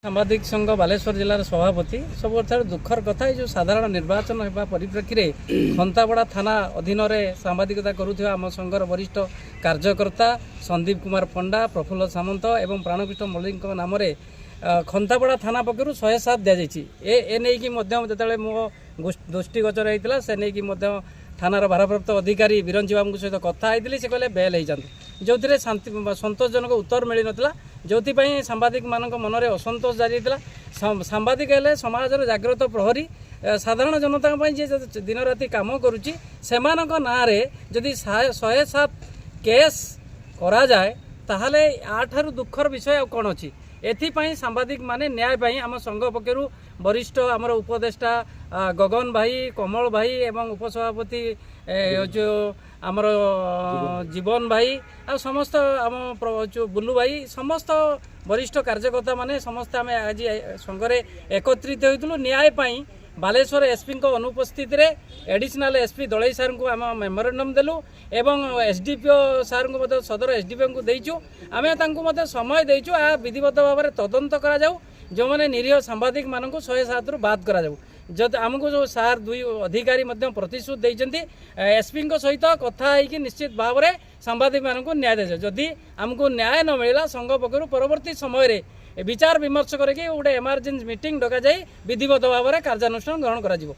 ସାମ୍ବାଦିକ ସଂଘ ବାଲେଶ୍ୱର ଜିଲ୍ଲାର ସଭାପତି। ସବୁଠାରୁ ଦୁଃଖର କଥା, ଏ ଯେଉଁ ସାଧାରଣ ନିର୍ବାଚନ ହେବା ପରିପ୍ରେକ୍ଷୀରେ ଖନ୍ତାପଡ଼ା ଥାନା ଅଧୀନରେ ସାମ୍ବାଦିକତା କରୁଥିବା ଆମ ସଂଘର ବରିଷ୍ଠ କାର୍ଯ୍ୟକର୍ତ୍ତା ସନ୍ଦୀପ କୁମାର ପଣ୍ଡା, ପ୍ରଫୁଲ୍ଲ ସାମନ୍ତ ଏବଂ ପ୍ରାଣକୃଷ୍ଣ ମଲ୍ଲିକଙ୍କ ନାମରେ ଖନ୍ତାପଡ଼ା ଥାନା ପକ୍ଷରୁ 107 ଦିଆଯାଇଛି। ଏ ନେଇକି ମଧ୍ୟ ଯେତେବେଳେ ମୋ ଦୃଷ୍ଟିଗୋଚର ହେଇଥିଲା, ସେ ନେଇକି ମଧ୍ୟ ଥାନାର ଭାରପ୍ରାପ୍ତ ଅଧିକାରୀ ବିରଞ୍ଚି ବାବୁଙ୍କ ସହିତ କଥା ହେଇଥିଲି। ସେ କହିଲେ ବେଲ୍ ହେଇଯାନ୍ତୁ, ଯେଉଁଥିରେ ଶାନ୍ତି ସନ୍ତୋଷଜନକ ଉତ୍ତର ମିଳିନଥିଲା, ଯେଉଁଥିପାଇଁ ସାମ୍ବାଦିକମାନଙ୍କ ମନରେ ଅସନ୍ତୋଷ ଜାରି ହେଇଥିଲା। ସାମ୍ବାଦିକ ହେଲେ ସମାଜର ଜାଗ୍ରତ ପ୍ରହରୀ। ସାଧାରଣ ଜନତାଙ୍କ ପାଇଁ ଯିଏ ଦିନ ରାତି କାମ କରୁଛି, ସେମାନଙ୍କ ନାଁରେ ଯଦି 107 କେସ୍ କରାଯାଏ, ତାହେଲେ ୟାଠାରୁ ଦୁଃଖର ବିଷୟ ଆଉ କ'ଣ ଅଛି? ଏଥିପାଇଁ ସାମ୍ବାଦିକମାନେ ନ୍ୟାୟ ପାଇଁ ଆମ ସଂଘ ପକ୍ଷରୁ ବରିଷ୍ଠ ଆମର ଉପଦେଷ୍ଟା ଗଗନ ଭାଇ, କମଳ ଭାଇ ଏବଂ ଉପସଭାପତି ଯେଉଁ ଆମର ଜୀବନ ଭାଇ ଆଉ ସମସ୍ତ ଆମ ଯେଉଁ ବୁଲୁ ଭାଇ, ସମସ୍ତ ବରିଷ୍ଠ କାର୍ଯ୍ୟକର୍ତ୍ତା ମାନେ ସମସ୍ତେ ଆମେ ଆଜି ସଂଘରେ ଏକତ୍ରିତ ହୋଇଥିଲୁ। ନ୍ୟାୟ ପାଇଁ ବାଲେଶ୍ୱର ଏସ୍ପିଙ୍କ ଅନୁପସ୍ଥିତିରେ ଏଡିସନାଲ ଏସ୍ପି ଦଳେଇ ସାର୍ଙ୍କୁ ଆମ ମେମୋରାଣ୍ଡମ୍ ଦେଲୁ ଏବଂ ଏସ୍ଡିପିଓ ସାର୍ଙ୍କୁ ମଧ୍ୟ, ସଦର ଏସ୍ଡିପିଓଙ୍କୁ ଦେଇଛୁ। ଆମେ ତାଙ୍କୁ ମଧ୍ୟ ସମୟ ଦେଇଛୁ, ଏହା ବିଧିବଦ୍ଧ ଭାବରେ ତଦନ୍ତ କରାଯାଉ, ଯେଉଁମାନେ ନିରୀହ ସାମ୍ବାଦିକମାନଙ୍କୁ 107ରୁ ବାଦ କରାଯାଉ। ଯଦି ଆମକୁ ଯେଉଁ ସାର୍ ଦୁଇ ଅଧିକାରୀ ମଧ୍ୟ ପ୍ରତିଶ୍ରୁତି ଦେଇଛନ୍ତି, ଏସ୍ପିଙ୍କ ସହିତ କଥା ହେଇକି ନିଶ୍ଚିତ ଭାବରେ ସାମ୍ବାଦିକମାନଙ୍କୁ ନ୍ୟାୟ ଦିଆଯାଉ। ଯଦି ଆମକୁ ନ୍ୟାୟ ନ ମିଳିଲା, ସଂଘ ପକ୍ଷରୁ ପରବର୍ତ୍ତୀ ସମୟରେ ବିଚାର ବିମର୍ଶ କରିକି ଗୋଟେ ଏମର୍ଜେନ୍ସି ମିଟିଂ ଡକାଯାଇ ବିଧିବଦ୍ଧ ଭାବରେ କାର୍ଯ୍ୟାନୁଷ୍ଠାନ ଗ୍ରହଣ କରାଯିବ।